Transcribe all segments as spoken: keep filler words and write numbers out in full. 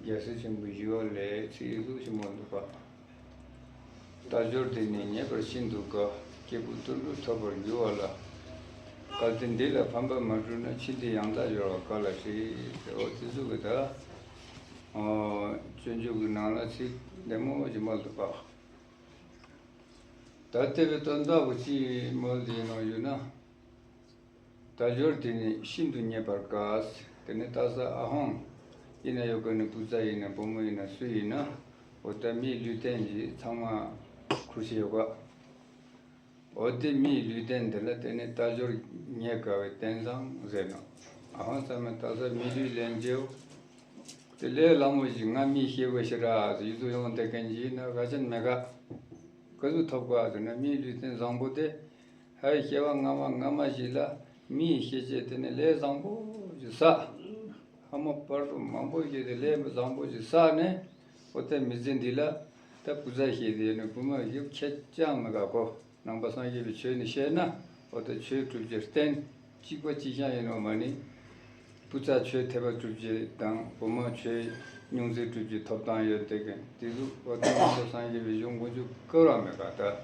རྒྱལ་སྲས་ཆེན་པོའི་ཞི་བ་ལྷས་ཚིག་གཟུགས་ཆེན་མོ་འདུག་པ། རྟ་སྦྱོར་འདི་ནི་རྙེད་པར་ཤིན་ཏུ་དཀའ། སྐྱེས་བུ་དོན་གྲུབ་ཐོབ་པར་འགྱུར་བ་ལ། གལ་ཏེ་འདི་ལ་ཕན་པ་མ་བསྒྲུབས་ན། ཕྱིས་འདི་ཡང་དག་སྦྱོར་བ་ག་ལ་སྲིད། འོ་དེ་ཚོ་གི་ད། ཨོ། སྤྱོད་འཇུག་གི་ནང་ལ་ཚིག་བདེ་མོ་ཞིག་མ་འདུག་པ། ད་དེ་བའི་དོན་དག་གི་ཅི་མོལ་འདི་ནང་ཡོད་ན། རྟ་སྦྱོར་དེ་ནི་ཤིན་ཏུ་རྙེད་པར་དཀའ། དེ་ནི་རྟ་ཟ་ཨ་ཧོང་ཡིན་ན་ཡོད་ག་ནི་བུ་ཚ་ཡིན་ན་བུ་མོ་ཡིན་ན་སུ་ཡིན་ན། འོ་ད་མིའི་ལུས་རྟེན་གྱི་ཚང་མ་ཁུར་ཤེས་ཡོད་ག། འོ་དེ་མིའི་ལུས་རྟེན་འདི་ལ་དེ་ནི་རྟ་སྦྱོར་རྙེད་དཀའ་བའི་རྟེན་བཟང་ཟེར་ནོ། ཨ་ཧོང་ཚང་མས་རྟ་ཟ་མི་ལུས་ལེན་རྒྱུ། དེ་ལས་སླ་མོ་ཞིག་ང་མིའི་ཤེས་དགོས་ཤི་ར་ཡིད་དུ་ཡོང་བསྡད་མཁན་ཞིག་ཡིན་ན་ག་ཅན་མེད་ག། ག་ཚོད་ཐོབ་ག་ཟེར་ན་མིའི་ལུས་རྟེན་བཟང་པོ་དེ། ཧའི་སྐྱེ་བ་སྔ་མ་སྔ་མ་ཞིག་ལ་མིའི་ཤེས་བྱེད་དེ་ནི་ལས་བཟང་པོ་ཞིག་བསགས། ཧ་མ་པར་དུ་མང་པོ་ཞིག་དེ་ལས་བཟང་པོ་ཞིག་བསགས་ནས། འོ་ད་མི་ཚེ་འདི་ལ་ད་བུ་ཚ་ཤེས་དེ་ནི་བུ་མོ་ཡུག་ཁྱད་ཅང་མི་དགའ་གོ། ནང་པ་སངས་རྒྱས་པའི་ཆོས་ནི་བཤད་ན། འོ་ད་ཆོས་སྒྲུབ་རྒྱུ་རྟེན་གཅིག་པ་གཅིག་རྐྱང་ཡིན་ནོ་མ་ནི། བུ་ཚ་ཆོས་ཐེག་པ་སྒྲུབ་རྒྱུ་དང་བུ་མོ་ཆོས་སྙུང་ཚིག་སྒྲུབ་རྒྱུ་ཐོབ་ཐང་ཡོད་དེ་གན་དེ་ཟུག་འོ་ད་ནང་པ་སངས་རྒྱས་པའི་གཞུང་དཀོན་མཆོག་བཀུར་བ་མེད་པ་ད།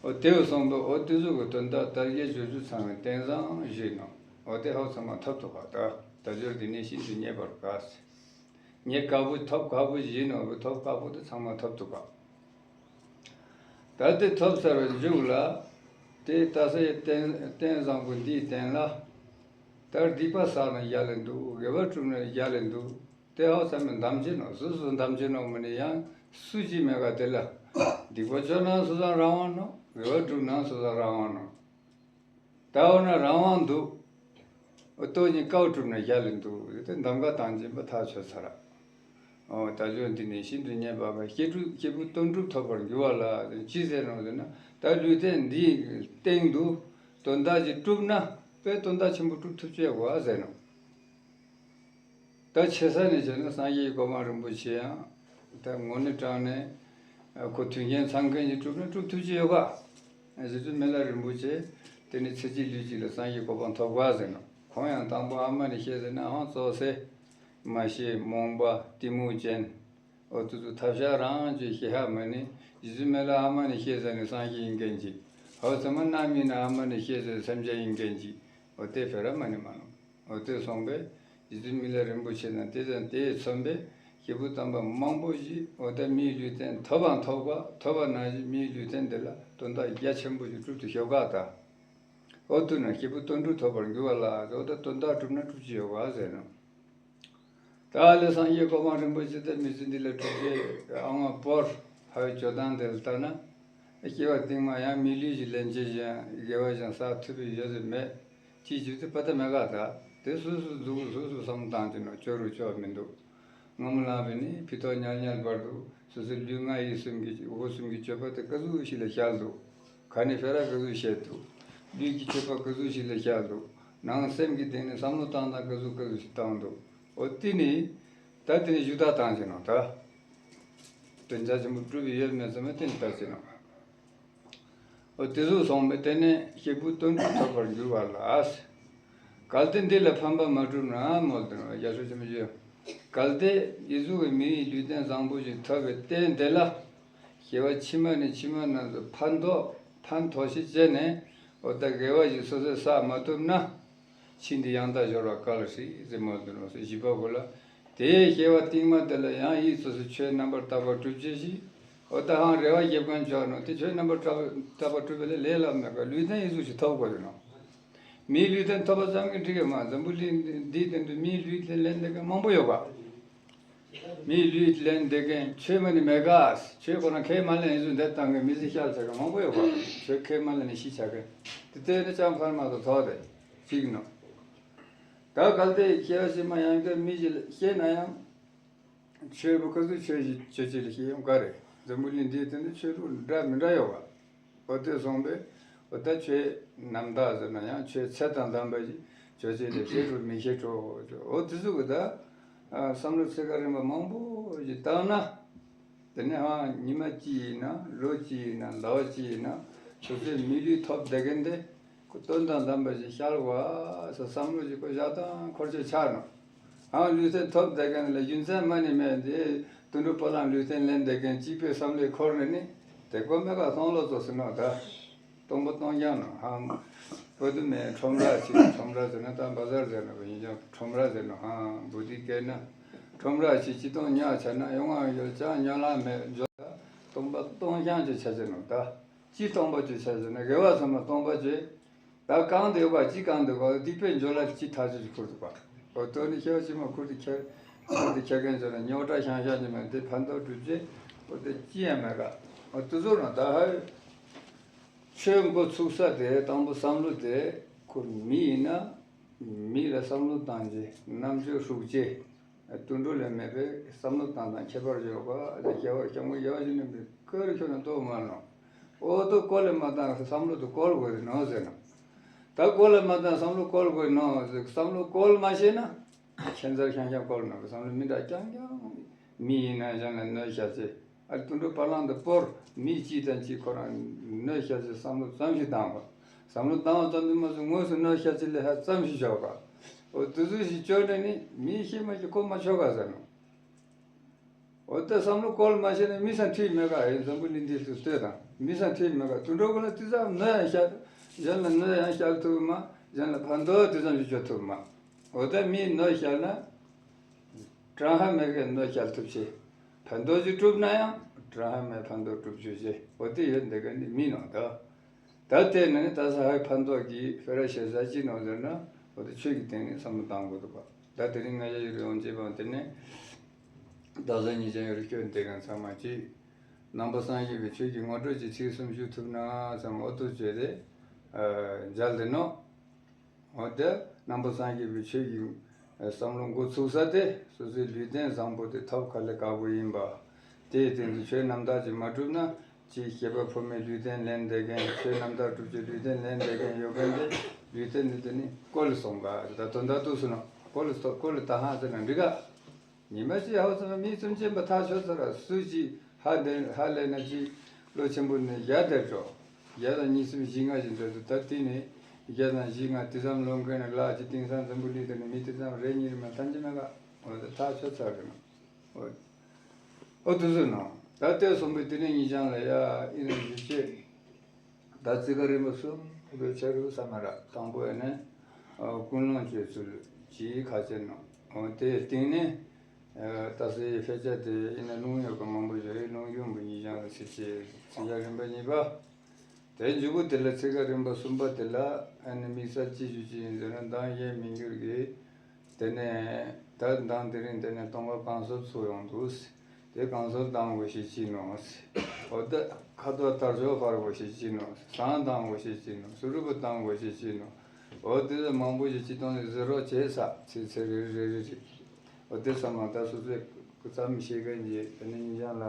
འོ་དེ་བས་སོང་པས་འོ་དེ་ཟུག་གི་དོན་དག་དར་རྒྱས་ཕྱོགས་བཅུར་ཚང་བའི་རྟེན་བཟང་ཞིག་ནོ། འོ་དེ་ཧོ་ཚང་མ་ཐོབ་ཐུབ་པ་ད། ད་སྦྱོར་འདི་ནི་ཤིན་ཏུ་རྙེད་པར་དཀའ། རྙེད་དཀའ་བོ་ཐོབ་དཀའ་བོ་ཞིག་ནོ། ཐོབ་དཀའ་བོ་དེ་ཚང་མ་ཐོབ་ཐུབ་པ། ད་དེ་ཐོབ་ཚར་བའི་མཇུག་ལ། དེ་ལྟ་སའི་རྟེན་རྟེན་བཟང་པོ་འདིའི་རྟེན་ལ། ད་སྡིག་པ་བསགས་ན་རྒྱལ་ལ་འདུག། དགེ་བ་བསྒྲུབས་ན་རྒྱལ་ལ་འདུག། དེ་ཧ་ཚང་མས་འདམ་གྱི་ནོ། སུ་སུ་འདམ་གྱི་ནོ་མི་ནི་ཡང་སུ་ཅི་མེད་ག་དེ་ལ། སྡིག་པ་བཅོ་ན་སོ་སོ་རང་དབང་ནོ། དགེ་བ་བསྒྲུབས་ན་སོ་སོ་རང་དབང་ནོ། ད་འོ་ན་རང་དབང་འདུག། ཨོ་ཏོ་ཉིད་དཀའ་བ་བསྒྲུབས་ན་རྒྱལ་ལ་འདུག། དེ་འདམ་ག་བཏང་སྦྱིན་པ་ཐག་ཆོད་ཚར། ཨོ་ད་ལོ་འདི་ནས་ཤིན་ཏུ་རྙེད་པ་ག་སྐྱེས་དྲུག་སྐྱེས་བུ་དོན་གྲུབ་ཐོབ་པར་འགྱུར་བ་ལ་ཅི་ཟེར་རུང་ཟེར་ན། ད་ལུས་རྟེན་འདིའི་སྟེང་དུ་དོན་དག་ཅིག་བསྒྲུབས་ན་དཔེ་དོན་དག་ཆེན་པོ་བསྒྲུབ་ཐུབ་ཀྱི་ཡོད་ག་ཟེར་ནོ། ད་ཆེ་ས་ནས་བྱས་ན་སངས་རྒྱས་ཀྱི་གོ་འཕང་རིན་པོ་ཆེ་ཡང་ད་དངོས་གནས་དྲང་གནས་ཁོ་མཐུན་རྐྱེན་ཚང་མཁན་གྱིས་བསྒྲུབས་ན་བསྒྲུབ་ཐུབ་ཀྱི་ཡོད་ག། རྗེ་བཙུན་མི་ལ་རིན་པོ་ཆེ་དེ་ནི་ཚེ་གཅིག་ལུས་གཅིག་ལ་སངས་རྒྱས་གོ་འཕང་ཐོབ་དགོས་ཟེར་ནོ། ཁོང་ཡང་དང་པོ་ཨ་མ་ནས་བཤད་ཟེར་ན་ཨང་གཙོ་སེ་མ་ཤེས་རྨོངས་པ་གཏི་མུག་ཅན། འོ་དུ་དུ་ཐབས་ཤ་རང་གི་ཤེས་ཧ་མ་ནི་རྗེ་བཙུན་མི་ལ་ཨ་མ་ནས་བཤད་ཟེར་ནས་སངས་རྒྱས་ཡིན་མཁན་གྱིས། ཧ་ཚང་མ་རྣམ་སྨིན་ན་ཨ་མ་ནས་བཤད་ཟེར་སེམས་ཅན་ཡིན་མཁན་གྱིས། འོ་དེ་བེ་ར་མ་ནི་མ་ནོ། འོ་དེ་སོང་པས་རྗེ་བཙུན་མི་ལ་རིན་པོ་ཆེ་དང་དེ་དང་དེས་མཚོན་པའི་སྐྱེས་བུ་དམ་པ་མང་པོ་ཞིག་འོ་ད་མིའི་ལུས་རྟེན་ཐོབ་པའང་ཐོབ་པ་ཐོབ་པ་ནང་བཞིན་མིའི་ལུས་རྟེན་དེ་ལ་དོན་དག་རྒྱ་ཆེན་པོ་ཞིག་སྒྲུབ་ཏུ་ཤོག་ག་ད། འོ་དུ་ན་སྐྱེས་བུ་དོན་གྲུབ་ཐོབ་པར་འགྱུར་བ་ལ་འོ་ད་དོན་དག་སྒྲུབ་ན་སྒྲུབ་ཀྱི་ཡོད་ག་ཟེར་ནོ། ད་ལས་སངས་རྒྱས་གོ་འཕང་རིན་པོ་ཆེ་དེ་མི་ཚེ་འདི་ལ་སྒྲུབ་ཀྱི་ཨ་མ་བོར་ཧ་བའི་ཇོ་དང་དེ་ལ་ལྟ་ན། སྐྱེ་བ་རྟིང་མ་ཡང་མི་ལུས་ཀྱི་ལན་ཅི་བཞིན་དགེ་བ་ཞིག་བསགས་ཐུབ་པའི་ཡོད་ཟེར་མེད། ཅིའི་རྒྱུ་དེ་པ་ད་མེད་ག་ད། དེ་སོ་སོ་འཛུགས་སོ་སོ་བསམ་བཏང་གི་ནོ་ཅོ་རུ་ཅོ་མི་འདུག། སྔ་མོ་ལངས་པས་ནི་ཕི་ཐོག་ཉལ་ཉལ་བར་དུ་སོ་སོའི་ལུས་ངག་ཡིད་གསུམ་གྱི་འོ་གསུམ་གྱི་སྤྱོད་པ་དེ་ག་ཟུག་ཞིག་ལ་བཞག་འདུག། ག་ནས་ཕེ་ར་ག་ཟུག་བཤད་འདུག། ལུས་ཀྱི་སྤྱོད་པ་ག་ཟུག་ཞིག་ལ་བཞག་འདུག། ནང་སེམས་ཀྱི་སྟེང་ནས་བསམ་བློ་བཏང་སྟངས་ག་ཟུག་ག་ཟུག་ཞིག་བཏང་འདུག། འོ་དེ་ནི་ད་དེ་ནི་ཞུ་དག་བཏང་ཟིན་ནོ་ད། དོན་རྒྱ་ཆེན་པོ་སྒྲུབ་པའི་ཡོད་མེད་ཚང་མ་དེ་ནི་ལྟ་ཟིན་ནོ། འོ་དེ་ཟུག་སོང་པས་དེ་ནས་སྐྱེས་བུ་དོན་གྲུབ་ཐོབ་པར་འགྱུར་བ་ལ། གལ་ཏེ་འདི་ལ་ཕན་པ་མ་བསྒྲུབས་ན་མོལ་ཏེ་ནོ་རྒྱ་མཚོ་ཆེན་པོ་ཞུ། གལ་ཏེ་ཡིད་གཟུགས་ཀྱི་མི་ཡི་ལུས་རྟེན་བཟང་པོ་ཞིག་ཐོབ་པའི་རྟེན་དེ་ལ། སྐྱེ་བ་ཕྱི་མ་ནས་ཕྱི་མ་རྣམས་སུ་ཕན་ཐོགས་ཕན་ཐོགས་ཤིག་བྱས་ནས་འོ་ད་དགེ་བ་ཞིག་སོ་སོས་བསགས་མ་ཐུབ་ན། ཕྱིས་འདི་ཡང་དག་སྦྱོར་བ་ག་ལ་སྲིད་ཟེར་མོལ་ཏེ་ནོ་ཟེར་བཞི་པ་གོ་ལ། དེའི་སྐྱེ་བ་རྟིང་མ་དེ་ལ་ཡང་ཡིད་སོ་སོའི་ཆོས་རྣམ་པར་དག་པ་སྒྲུབ་བྱེད་ཞིག། འོ་ད་ཧང་རེ་བ་རྒྱབ་མཁན་ཆོག་ནོ་དེ་ཆོས་རྣམ་པར་དག་པ་སྒྲུབ་པ་ལས་ལས་སླ་མེད་ག། ལུས་རྟེན་ཡིད་གཟུགས་ཤིག་ཐོབ་དགོས་ཡོད་ནོ། མིའི་ལུས་རྟེན་ཐོབ་པ་ཙམ་གྱིས་འགྲིག་གི་མ། འཛམ་བུ་གླིང་འདིའི་སྟེང་དུ་མིའི་ལུས་རྟེན་ལེན་བསྡད་མཁན་མང་པོ་ཡོད་ག། མིའི་ལུས་ལེན་བསྡད་མཁན་ཆོས་མ་ནི་མེད་ག། ཆོས་ཁོ་རང་ཁས་མ་ལེན་ཡིན་ཚུལ་འདེབས་བཏང་མཁན་མི་ཚེ་ཤར་ཆགས་མཁན་མང་པོ་ཡོད་ག། ཆོས་ཁས་མ་ལེན་ནས་ཤི་ཆགས་མཁན་དེ་ལྟས་ནི་ཅང་ཕན་མ་ཐོགས་ཐོགས་ཏེ་གཅིག་ནོ། ད་གལ་ཏེ་སྐྱེ་བ་ཕྱི་མ་ཡང་བསྐྱར་མི་ཞིག་ལ་སྐྱེས་ན་ཡང་། ཆོས་པོ་ག་ཚོད་ཆོས་ཞིག་ཆོས་ཅིག་ལ་སྐྱེ་ཡོང་ག་རེད། འཛམ་བུ་གླིང་འདིའི་སྟེང་དུ་ཆོས་ལུགས་འདྲ་མི་འདྲ་ཡོད་ག། འོ་དེ་སོང་པས་འོ་ད་ཆོས་རྣམ་དག་ཟེར་ན་ཡང་ཆོས་ཚད་དང་ལྡན་པ་ཞིག་ཆོས་ཅན་ལ་ཤེས་འགྲོ་མི་ཤེས་འགྲོ། འོ་དེ་ཚོ་གི་ད་བསམ་བློ་ཚིག་ཁ་རིམ་པ་མང་པོ་ཞིག་བཏང་ན། དེ་ནས་ཧང་ཉི་མ་གཅིག་ཡིན་ན་ལོ་གཅིག་ཡིན་ན་ཟླ་བ་གཅིག་ཡིན་ན་སོ་སོའི་མི་ལུས་ཐོབ་བསྡད་མཁན་དེ་ཁོ་དོན་དང་ལྡན་པ་ཞིག་ཤར་བ་ཟེར་བསམ་བློ་ཞིག་ཁོ་བཞག་སྟངས་འཁོར་ཆོས་ཆགས་ནོ། ཨང་ལུས་རྟེན་ཐོབ་བསྡད་མཁན་ལ་རྒྱུ་མཚན་མ་ནི་མེད་དེ། དུད་འགྲོ་བ་ལང་ལུས་རྟེན་ལེན་བསྡད་མཁན་གཅིག་པའི་བསམ་བློའི་འཁོར་ནས་ནི་དེ་ཀོ་མེ་ཀ་སྟོང་ལོ་ཙོ་ཟེར་ནོ་ད། སྟོང་པ་སྟོང་རྐྱང་ནོ་ཧང་། བོད་དུ་མེད་ཁྲོམ་ར་ཆེ། ཁྲོམ་ར་ཟེར་ན་ད་བ་ཟར་ཟེར་ནོ་ཡིན་ཀྱང་ཁྲོམ་ར་ཟེར་ནོ་ཧང་། བོད་དུ་སྐད་ན་ཁྲོམ་ར་ཆེ། ཅི་སྟོང་ཉག་ཆ་ན་ཡོང་ང་ཡོད་ཀྱང་ཉོ་ལ་མེད་འཇོ་ད། སྟོང་པ་སྟོང་རྐྱང་ཅིག་ཆ་ཟེར་ནོ་ད། ཅི་སྟོང་པ་ཅིག་ཆ་ཟེར་ན་དགེ་བ་ཚང་མ་སྟོང་པ་ཅིག་ད་གང་དེ་ཡོད་པ་ཅི་གང་དེ་གོ་སྡིག་པའི་འཇོ་ལ་ཅི་ཐག་ཆོད་ཅིག་ཁུར་འདུག་པ། འོ་དོ་ནི་ཤེས་པ་ཅི་མ་ཁུར་དེ་ཁྱེར། ཁུར་དེ་ཁྱེར་མཁན་ཚོ་ན་རྙོག་དྲ་ཤང་ཤང་ཅི་མ་དེ་ཕན་ཐོགས་གྲུབ་རྗེས་འོ་དེ་ཅི་ཡང་མེད་ག་འོ་དེ་ཚོ་ན་ད་ཧ་ཆོས་འགོ་ཚུགས་ས་དེ་དང་པོ་བསམ་བློ་དེ་ཁོ་མི་ཡིན་ན་མི་ལ་བསམ་བློ་བཏང་རྗེས་རྣམ་དཔྱོད་ཧྲུག་རྗེས། དུད་འགྲོ་ལས་མེད་པའི་བསམ་བློ་བཏང་དང་ཁྱད་པར་ཡོད་པ་ལ་རྒྱལ་བ་སྐྱབས་མགོན་རྒྱལ་བ་ཡིད་བཞིན་ནོར་བུས་བཀོད་ཁྱོད་ན་ལྟོ་མ་ནོ། ཨོ་ཏོ་བཀོལ་ལས་མ་བཏང་བསམ་བློ་དུ་བཀོལ་དགོས་རེད་ནོ་ཟེར་ན། ད་བཀོལ་ལས་མ་བཏང་བསམ་བློ་བཀོལ་དགོས་ནོ་ཟེར་བསམ་བློ་བཀོལ་མ་ཤེས་ན། ཁྱད་མཚར་ཤང་ཤང་བཀོལ་ནོ་བསམ་བློ་མི་འདྲ་རྐྱང་རྐྱང་། མི་ཡིན་ན་གཞན་ལ་གནོད་བྱ་ཚེ། ཨ་དུད་འགྲོ་བ་ལང་དུ་སྤོར་མི་གཅིག་དང་གཅིག་ཁོ་རང་གནོད་བྱ་ཚེ་བསམ་བློ་ཙམ་ཞིག་བཏང་བ། བསམ་བློ་བཏང་བ་ཙམ་དུ་མ་ཟད་དངོས་སུ་གནོད་བྱ་ཚེ་ལས་ཧ་ཙམ་ཞིག་ཆོག་ག་འོ་དུ་ཚོད་ཞིག་བཅོས་ནས་ནི་མིའི་ཤེས་མ་ཞིག་གོ་མ་ཆོག་ག་ཟེར་ནོ། འོ་ད་བསམ་བློ་བཀོལ་མ་ཤེས་ན་མི་སང་འཐུས་མེད་ག་ཡིན་འཛམ་བུ་གླིང་འདི་ཚོ་ལྟོས་དང་མི་སང་འཐུས་མེད་ག་དུད་འགྲོ་ཀུན་ལ་དེ་ཙམ་གནོད་ཡང་བཤད། གཞན་ལ་གནོད་ཡང་བཤད་ཐུབ་མ། གཞན་ལ་ཕན་ཐོགས་དེ་ཙམ་ཞིག་བྱོ་ཐུབ་མ། འོ་ད་མིའི་གནོད་བཤད་ན། གྲང་ཧ་མེད་ཀའི་གནོད་བཤད་ཐུབ་ཆེ། ཕན་ཐོགས་ཅིག་བསྒྲུབ་ན་ཡང་གྲང་ཧ་མེད་ཕན་ཐོགས་བསྒྲུབ་ཆོག་ཆེ། འོ་དེ་ཡོད་འདི་ག་ནི་མི་ནང་ད། ད་དེ་ནི་ད་ས་ཧའི་ཕན་ཐོགས་ཀྱི་ཕེ་ར་ཤེ་ས་ཅི་ནང་ཟེར་ན། འོ་དེ་ཆོས་ཀྱི་སྟེང་ནས་བསམ་བློ་བཏང་དགོས་འདུག་པ། ད་དེ་རིང་ང་ཡ་ཡུལ་ཡོང་བྱེད་པའང་དེ་ནས། ད་ས་ཉིན་ཅང་ཡོད་རེ་སྐྱོན་དེ་གང་ཚང་མ་ཅིག་ནང་པ་སངས་རྒྱས་པའི་ཆོས་ཀྱི་ངོ་སྤྲོད་ཀྱི་ཚིག་གསུམ་ཞུ་ཐུབ་ན་བསམ་འོ་དོ་བྱས་ཏེ། མཇལ་དེ་ནོ། འོ་དེ་རྣམ་པ་སངས་རྒྱས་པའི་ཆོས་ཀྱི་བསམ་བློ་འགོ་ཚུགས་ས་དེ་སོ་སོའི་ལུས་རྟེན་བཟང་པོ་དེ་ཐོབ་ག་ལེ་དཀའ་པོ་ཡིན་པ། དེའི་སྟེང་དུ་ཆོས་རྣམ་དག་ཅིག་མ་བསྒྲུབས་ན་ཅིག་སྐྱེས་པ་ཕོ་མོའི་ལུས་རྟེན་ལེན་བསྡད་མཁན་ཆོས་རྣམ་དག་སྒྲུབ་ཀྱི་ལུས་རྟེན་ལེན་བསྡད་མཁན་ཡོད་མཁན་དེ་ལུས་རྟེན་དེ་དེ་ནི་བཀོལ་སོང་ག་ད་དོན་དག་ཏུ་སོང་ན་བཀོལ་སོ་བཀོལ་ད་ཧང་ཟེར་ན་འགྲིག་ག་ཉི་མ་གཅིག་ཧ་ཙམ་མི་བཙུན་ཆེན་པ་ཐག་ཆོད་ཚར་སུ་གཅིག་ཧ་ལས་ཧ་ལས་ན་གཅིག་བློ་ཆེན་པོ་ནས་བརྒྱ་དེར་འགྲོ། བརྒྱ་དང་གཉིས་གསུམ་བཞི་ལྔ་ཞིག་འདོད་དུ་ད་ལྟ་ནས་བརྒྱ་དང་བཞི་ལྔ་དེ་ཙམ་ལོན་མཁན་ནི་ལག་གཅིག་དེང་སང་འཛམ་བུ་གླིང་དེ་ནས་མི་དེ་ཙམ་རེ་གཉིས་རེ་མ་ཐམས་ཅད་མེད་ག་འོ་ད་ཐག་ཆོད་ཚར་རེད་ན། འོ་འོ་དུ་སུ་ནང་ད་ལྟའི་གསུམ་པོའི་དེ་ནས་གཉིས་ཀྱང་ལ་ཡ་ཨི་ནས་ཞིབ་ཆེད། ད་ཚིག་ཀ་རིམ་པ་གསུམ་པའི་ཆ་རུ་ས་མ་ར་དང་པོ་ཡ་ནས་ཀུན་སློང་བཅོས་ཚུལ་གྱི་ཁ་ཆེ་ནང་དེའི་སྟེང་ནས་ད་སའི་ཕལ་ཆེར་དེ་ཡིན་ན་རླུང་ཡོད་པ་མང་པོ་ཡོད་རེད། རླུང་རྒྱུན་པོ་ཉིད་ཀྱང་ལ་ཚིག་ཆེ་ཚིག་ཀ་རིམ་པ་གཉིས་པ། དེའི་མཇུག་གུ་དེ་ལ་ཚིག་ཀ་རིམ་པ་གསུམ་པ་དེ་ལ་ཨ་ནི་དམིགས་བསལ་ཅི་ཞུ་ཅི་ཡིན་ཟེར་ན་མདང་ཡས་མི་འགྱུར་གྱི། དེ་ནས་ད་མདང་དེ་རིང་དེ་ནས་སྟོང་པ་གང་སོར་ཚུར་ཡོང་འདུག་དེ་གང་སོར་བཏང་དགོས་ཤེས་ཅི་ནོ། འོ་ད་ཁ་དོག་དར་ལྕོག་འཕར་དགོས་ཤེས་ཅི་ནོ། ཟངས་བཏང་དགོས་ཤེས་ཅི་ནོ། སུ་རུ་བུ་བཏང་དགོས་ཤེས་ཅི་ནོ། འོ་དེ་ཚོ་མང་པོ་ཞིག་ཅི་གཏོང་ནས་ཟེར་རོགས་བྱས་ས་ཚེ་ཚེ་རེ་རེ་རེ་རེ། འོ་དེ་ཚང་མ་ད་སོ་སོའི་སྐུ་ཚབ་མི་ཤེས་མཁན་གྱི་དེ་ནས་ཉིན་ཞང་ལ།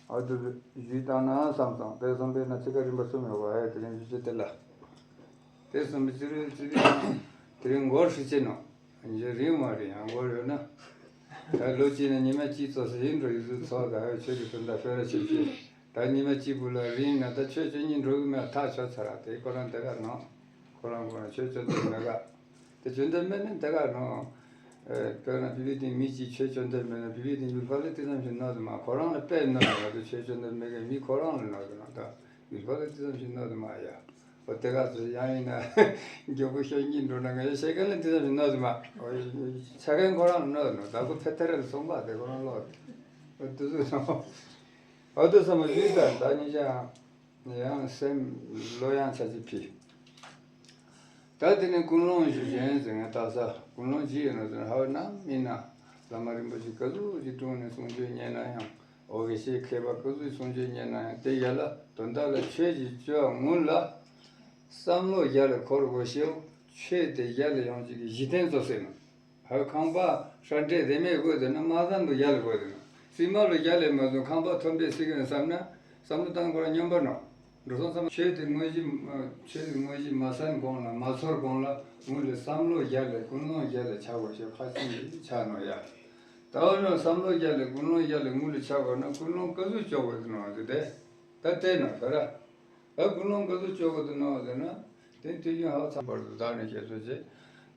འོ་དེ་ཞུས་བཏང་ན་བསམ་སོང་། དེ་གསུམ་པའི་ན་ཚིག་ཀ་རིམ་པ་གསུམ་ཡོད་པ་ཨེ་དེ་རིང་ཞུ་ཆེད་དེ་ལ། དེ་གསུམ་པའི་ཚིག་རིང་ཚིག་རིང་དེ་རིང་འགོར་ཧྲི་ཆེ་ནོ། ཡིན་རིང་མ་རེད་ཡང་འགོར་ཡོད་ན། ད་ལོ་གཅིག་ནས་ཉི་མ་གཅིག་ཙོགས་སུ་ཡིན་འགྲོ་ཡི་ཟུར་ཚོགས་ད་ཧོད་ཆོས་ཀྱི་དོན་དག་ཕེ་ར་ཆེ་ཆེ། ད་ཉི་མ་གཅིག་བུ་ལ་རིང་ན་ད་ཆོས་ཆོས་ཉིད་འགྲོ་གི་མེད་ཐག་ཆོད་ཚར་ར་དེ་ཁོ་རང་དེ་ག་ནོ། ཁོ་རང་ཁོ་རང་ཆོས་ཆོས་དོན་མེད་ག་དེ་ཆོས་དོན་མེད་ནི་དེ་ག་ནོ། དཔེར་ན་བི་བི་དེ་མི་གཅིག་ཆོས་ཆོས་དོན་མེད་ན་བི་བི་དེ་ཡུལ་ཕ་ལ་དེ་ཙམ་ཞིག་ནོ་དུ་མ་ཁོ་རང་ལ་དཔེ་ནོ་ཡ་དུ་ཆོས་ཆོས་དོན་མེད་ག་མི་ཁོ་རང་ལ་ནོ་དུ་ན་ད་ཡུལ་ཕ་ལ་དེ་ཙམ་ཞིག་ནོ་དུ་མ་ཡ། འོ་དེ་ག་ཚོད་ཡང་ཡིན་ན་མགྱོགས་པོ་ཤོད་ཉིན་འགྲོ་ན་ང་ཡི་ཤེས་མཁན་ལ་དེ་ཙམ་ཞིག་ནོ་དུ་མ། འོ་ཆ་མཁན་ཁོ་རང་ལ་ནོ་དུ་ན་ད་ཁོ་ཕེ་ཐེ་རེ་ལ་སོང་པ་དེ་ཁོ་རང་ལོ། འོ་དུ་ཚོད་སོང་། འོ་དུ་ཚོད་མ་ཞུས་ད་ད་ཉིན་ཅང་། ཡང་སེམས་བློ་ཡང་ཆ་ཅིག་ཕི། ད་དེ་ནས་ཀུན་སློང་ཞུ་གཞན་ཟེར་ངས་ལྟ་ས་ཀུན་སློང་ཅི་ཡོད་ན་ཟེར་ན་ཧ་བ་ནམ་མིན་ན་བླ་མ་རིན་པོ་ཆེ་ག་ཟུག་ཅིག་དྲུང་ནས་གསུང་ཆོས་ཉན་ན་ཡང་འོ་གེ་ཤེས་མཁས་པ་ག་ཟུག་གསུང་ཆོས་ཉན་ན་ཡང་དེ་ཡ་ལ་དོན་དག་ལ་ཆོས་ཀྱི་སྤྱོད་སྔོན་ལ་བསམ་བློ་ཡ་ལ་འཁོར་དགོས་ཤེའོ། ཆོས་དེ་ཡ་ལ་ཡོང་ཅིག་གི་གཞི་རྟེན་ཚོ་ཟེར་ན། ཧ་ཁང་པ་ཧྲ་འདྲེ་རེ་མེད་དགོས་དེ་ན་མ་བསམ་དུ་ཡར་ལ་དགོས་དེ་ན་རྩིབ་མ་ལ་ཡར་ལ་མ་བཟུང་ཁང་པ་མཐོན་པོའི་སྲིད་གན་བསམ་ན་བསམ་བློ་བཏང་དགོས་ར་སྙོམས་པར་ནོ། འགྲོ་སོང་ཚང་མ་ཆོས་དེ་དངོས་གཞི་ཆོས་དེ་དངོས་གཞི་མ་བསམ་གོང་ལ་མ་ཚོར་གོང་ལ་དངུལ་ལ་བསམ་བློ་ཡར་ལ་ཀུན་སློང་ཡར་ལ་ཆགས་དགོས་ཞེས་ཁ་ཆེ་ཆགས་ནོ་ཡ། ད་འོ་ན་བསམ་བློ་ཡར་ལ་ཀུན་སློང་ཡར་ལ་དངུལ་ལ་ཆགས་དགོས་ན་ཀུན་སློང་ག་ཚོད་ཆོག་དགོས་དེ་ནོ་དེ་དེ། ད་བལྟས་ན་ག་ར། ད་ཀུན་སློང་ག་ཚོད་སྐྱོ་གི་འདུག་ན་ཟེར་ན། དེ་དུས་རྒྱུན་ཧ་ཚང་བར་དུ་བདག་ནི་ཞེས་སོ་ཅེ།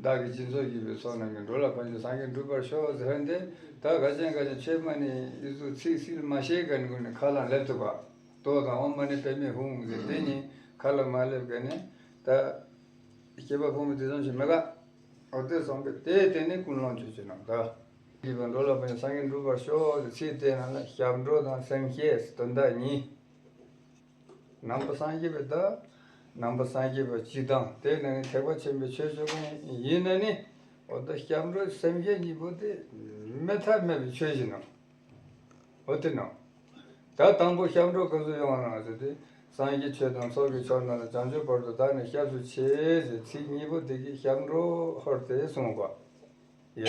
བདག་གིས་སྦྱིན་སོགས་བགྱིས་པའི་ཚོགས་རྣམས་ཀྱིས། འགྲོ་ལ་ཕན་ཕྱིར་སངས་རྒྱས་འགྲུབ་པར་ཤོག་ཟེར་ཏེ། ད་ག་ཅན་ག་ཅན་ཆོས་མ་ཎི་ཡི་ཚུལ་ཚིག་སིལ་མ་ཤེས་མཁན་ཀུན་ནས་ཁ་ལ་སླེབས་ཐུབ་པ། ཏོ་དང་ཨོཾ་མ་ཎི་པདྨེ་ཧཱུྃ་ཟེར་དེ་གཉིས་ཁ་ལ་མ་སླེབས་མཁན་ནི་ད་སྐྱེས་པ་ཕོ་མོ་དེ་ཙམ་ཞིག་མེད་ཀ། འོ་དེ་སོང་པས་དེ་དེ་ནི་ཀུན་སློང་ཆོས་ཅན་ནོ་ད། བགྱིས་པ་འགྲོ་ལ་ཕན་ཕྱིར་སངས་རྒྱས་འགྲུབ་པར་ཤོག་ཟེར་ཚིག་དེ་ནང་ལ་སྐྱབས་འགྲོ་དང་སེམས་བསྐྱེད་ཟེར་དོན་དག་གཉིས། ནང་པ་སངས་རྒྱས་པའི་བདག་ནང་པ་སངས་རྒྱས་པ་སྤྱི་དང་དེ་ནང་ཐེག་པ་ཆེན་པོའི་ཆོས་སྤྱོད་མཁན་ཡིན་ན་ནི། འོ་ད་སྐྱབས་འགྲོ་སེམས་བསྐྱེད་གཉིས་པོ་དེ་མེད་ཐབས་མེད་པའི་ཆོས་ཡིན་ནོ། འོ་དེ་ནོ། ད་དང་པོ་སྐྱབས་འགྲོ་ག་ཚོད་ཡོང་བ་ན་ཟེར་དུས། སངས་རྒྱས་ཆོས་དང་ཚོགས་ཀྱི་མཆོག་རྣམས་ལ། བྱང་ཆུབ་བར་དུ་བདག་ནི་སྐྱབས་སུ་མཆི་ཟེར་ཚིག་གཉིས་པོ་དེ་གིས་སྐྱབས་འགྲོ་ཧོར་དེ་གསུངས་པ། ཡ།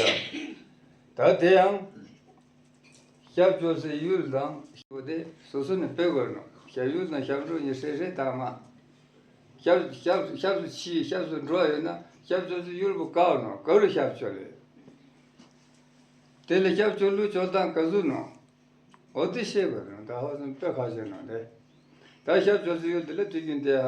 ད་དེ་ཡང་། སྐྱབས་བཅོལ་སའི་ཡུལ་དང་། དེ་སོ་སོ་ནས་སྤེལ་དགོས་ནོ། སྐྱབས་ཡུལ་དང་སྐྱབས་འགྲོ་གཉིས་ཧྲེ་ཧྲེ་དག་མ། སྐྱབས་སྐྱབས་སྐྱབས་སུ་མཆི་སྐྱབས་སུ་འགྲོ་ཡོད་ན་སྐྱབས་བཅོལ་སའི་ཡུལ་པོ་ག་བ་ནོ། ག་རུ་སྐྱབས་བཅོལ་ལེ། དེ་ལས་སྐྱབས་བཅོལ་ལུགས་བཅོལ་སྟངས་ག་ཟུག་ནོ། འོ་དེ་ཤེས་དགོས་ནོ། ད་ཧོ་སོང་དཔེ་ཁ་ཤས་ནོ་རེད། ད་སྐྱབས་བཅོལ་སའི་ཡུལ་དེ་ལ་དུས་རྒྱུན་དེ་ཧ་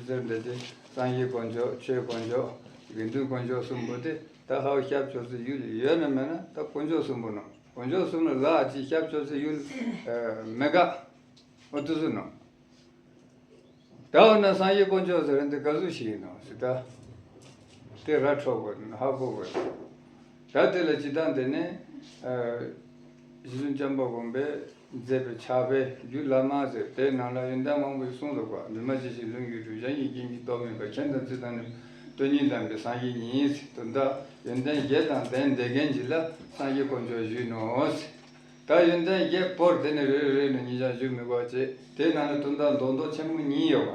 ཟེར་འདི་དེ་སངས་རྒྱས་དཀོན་མཆོག་ཆོས་དཀོན་མཆོག་དགེ་འདུན་དཀོན་མཆོག་གསུམ་པོ་དེ་ད་ཧ་སྐྱབས་བཅོལ་སའི་ཡུལ་ཡོད་ན་མེད་ན་ད་དཀོན་མཆོག་གསུམ་པོ་ནོ། དཀོན་མཆོག་གསུམ་ལ་ལ་ཅིག་སྐྱབས་བཅོལ་སའི་ཡུལ་མེད་ཀ། འོ་དེ་ཟུག་ནོ། ད་འོ་ན་སངས་རྒྱས་དཀོན་མཆོག་ཟེར་འདི་ག་ཟུག་ཞིག་ཡིན་ནོ་ཟེར་ད། དེ་ར་འཕྲོད་དགོས་ཧ་གོ་དགོས། ད་དེ་ལ་སྤྱིར་བཏང་དེ་ནས། རྗེ་བཙུན་བྱམས་པ་མགོན་པོས་མཛད་པའི་ཕྱག་དཔེ་རྒྱུད་བླ་མ་ཟེར་དེའི་ནང་ལ་ཡོན་ཏན་མང་པོ་ཞིག་གསུངས་འདུག་ག། མི་སྨྲ་ཇི་བཞིན་ལུང་གིས་སྒྲུབ། གཞན་གྱིས་ཀྱང་མི་རྟོགས་མིན་པ། མཁྱེན་དང་བརྩེ་དང་ནི་དོན་གཉིས་ལྡན་པའི་སངས་རྒྱས་ཉིད། དོན་དག་ཡོན་ཏན་བརྒྱད་དང་ལྡན་བསྡད་མཁན་ཅིག་ལ་སངས་རྒྱས་དཀོན་མཆོག་ཞུས་ནོ། ད་ཡོན་ཏན་བརྒྱད་བོར་དེ་ནས་རེ་རེ་རེ་ནས་ཉིན་ཞག་བཞུགས་མི་དགོས་བྱས་དེའི་ནང་ནས་དོན་དག་མདོག་མདོག་ཆེན་པོ་གཉིས་ཡོད་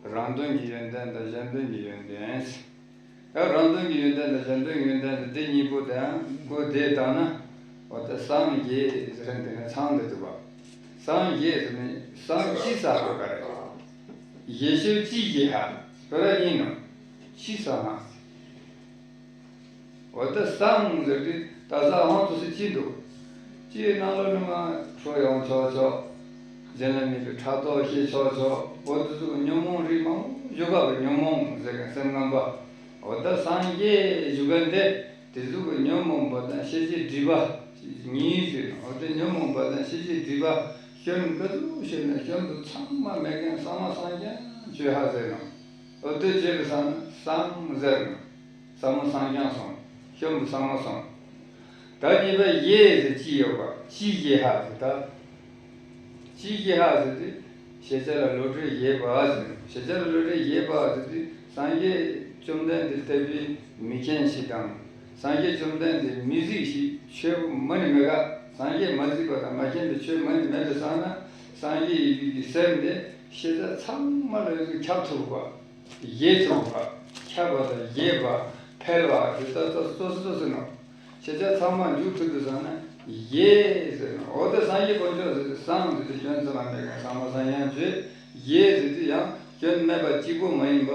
པ། རང་དོན་གྱི་ཡོན་ཏན་དང་གཞན་དོན་གྱི་ཡོན་ཏན། ད་རང་དོན་གྱི་ཡོན་ཏན་དང་གཞན་དོན་གྱི་ཡོན་ཏན་དེ་དེ་གཉིས་པོ་དང་གོ་བདེ་བཏང་ན། འོ་ད་སངས་རྒྱས་ཟེར་དེ་ནས་ཚང་དེ་འདུག་པ། སངས་རྒྱས་ཟེར་ནས་སངས་ཅི་ས་གོ་ག་རེ། ཡེ་ཤེས་ཅི་ཡེ་ཧ་དོ་ར་ཡིན་ནོ། ཅི་ས་ཧ། འོ་ད་སངས་ཟེར་དུས་ད་ས་ཧང་དུ་སི་ཅི་འདུག། ཅི་ནང་ལོ་ནི་མ་ཁྲོ་ཡོང་ཆོག་ཆོག། གཞན་ལ་མི་ལུས་ཕྲག་དོག་སྐྱེ་ཆོག་ཆོག། འོ་དུ་ཚུགས་ཉོན་མོངས་རིགས་མང་བོ་བཞུགས་པ་ཉོན་མོངས་ཟེར་མཁན་སེམས་ངན་པ། འོ་ད་སངས་རྒྱས་བཞུགས་མཁན་དེ་དེ་ཚུགས་ཉོན་མོངས་པ་དང་ཤེས་བྱའི་སྒྲིབ་པ་གཉིས་ཞུས་ནོ། འོ་ད་ཉོན་མོངས་པ་དང་ཤེས་བྱའི་སྒྲིབ་པ་སྐྱོན་ག་ཚོད་ཤེས་ན་སྐྱོན་དུ་ཚང་མ་མེད་མཁན་ས་མ་སངས་རྒྱས་བྱོས་ཧ་ཟེར་ནོ། འོ་དེ་བྱས་པའི་སང་སངས་ཟེར་ནོ། ས་མ་སངས་རྒྱས་སོང་། སྐྱོན་དུ་ཚང་མ་སོང་། ད་གཉིས་པ་ཡེ་ཟེར་ཅི་ཡོད་པ་ཅི་ཡེ་ཧ་ཟེར་ད། ཅི་ཡེ་ཧ་ཟེར་དུས་ཤེས་བྱ་ལ་བློ་གྲོས་ཡེ་བ་ཟེར། ཤེས་བྱ་ལ་བློ་གྲོས་ཡེ་བ་ཟེར་དུས་སངས་རྒྱས་བཅོམ་ལྡན་འདས་ལྟ་བུའི་མི་མཁྱེན་ཞིག་དང་། སངས་རྒྱས་བཅོམ་ལྡན་འདས་མི་གཟིགས་ཤིག་ཆོས་མ་ནི་མེད་ག། སངས་རྒྱས་མ་གཟིགས་པ་དང་མ་མཁྱེན་པའི་ཆོས་མ་ནི་མེད་པའི་སང་ན་སངས་རྒྱས་ཡི་གེ་གི་སེམས་དེ་ཤེས་བྱ་ཚང་མ་ལ་ཡོད་ཚུལ་ཁྱབ་ཐུབ་པ། ཡེ་ཐུབ་པ། ཁྱབ་པ་དང་ཡེ་བ་འཕེལ་བ་དེ་ལྟ་ལྟ་སོ་སོ་སོ་ནོ། ཤེས་བྱ་ཚང་མ་འཇུག་ཐུབ་དུས་སང་ན་ཡེ་ཟེར་ནོ། འོ་དེ་སངས་རྒྱས་དཀོན་མཆོག་ཟེར་དུས་སངས་ཟེར་དུས་སྐྱོན་ཚང་མ་མེད་མཁན་ས་མ་སངས་རྒྱས་བྱོས། ཡེ་ཟེར་དུས་ཡང་སྐྱོན་མེད་པ་གཅིག་པོ་མ་ཡིན་པ།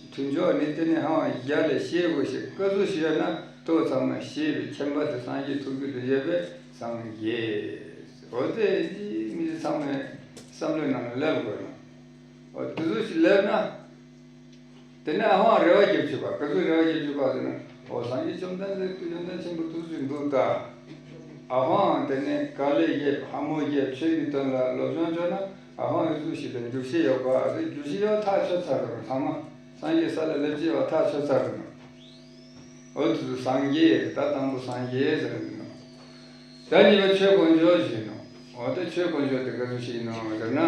མཐུན་ཕྱོགས་ནི་དེ་ནི་ཧ་ཡ་ལས་ཤེས་དགོས་ཤེས་སྐབས་སུ་ཞིག་ཡོད་ན་ལྟོ་ཚང་མ་ཤེས་པའི་མཁྱེན་པ་དེ་སངས་རྒྱས་ཐུགས་རྒྱུད་དུ་ཡོད་པས་སངས་རྒྱས། འོ་དེ་ཡིན་མི་ཚང་མའི་བསམ་བློའི་ནང་ལ་སླེབས་དགོས་ན། འོ་དེ་ཚོ་ཞིག་སླེབས་ན། དེ་ནས་ཨ་ཧོང་རེ་བ་རྒྱབ་བཅུག་པ་ག་ཚོད་རེ་བ་རྒྱབ་བཅུག་པ་ཟེར་ན། འོ་སངས་རྒྱས་བཅོམ་ལྡན་འདས་ཀྱི་ཡོན་ཏན་ཆེན་པོ་ཐུགས་སུ་འདུག་ད། ཨ་ཧོང་དེ་ནས་དཀའ་ལས་རྒྱབ་ཧ་མོ་རྒྱབ་ཆོས་ཀྱི་དོན་ལ་སློབ་སྦྱོང་བྱོས་ན་ཨ་ཧོང་ཡུལ་ཚུགས་ཤིག་ལ་འགྱུར་ཤེས་ཡོད་པ་ཟེར་འགྱུར་ཤེས་ཡོད་ཐག་ཆོད་ཚར་རེད་ཚང་མ། སངས་རྒྱས་ས་ལ་སླེབས་ཀྱི་ཡོད་ཐག་ཆོད་ཚར་རེད། འོ་དེ་ཚོ་སངས་རྒྱས་ད་དང་པོ་སངས་རྒྱས་ཟེར་ནོ། ད་གཉིས་པ་ཆོས་དཀོན་མཆོག་ཞུས་ནོ། འོ་ད་ཆོས་དཀོན་མཆོག་དེ་ག་ཚོད་ཞིག་ཡིན་ནོ་ཟེར་ན།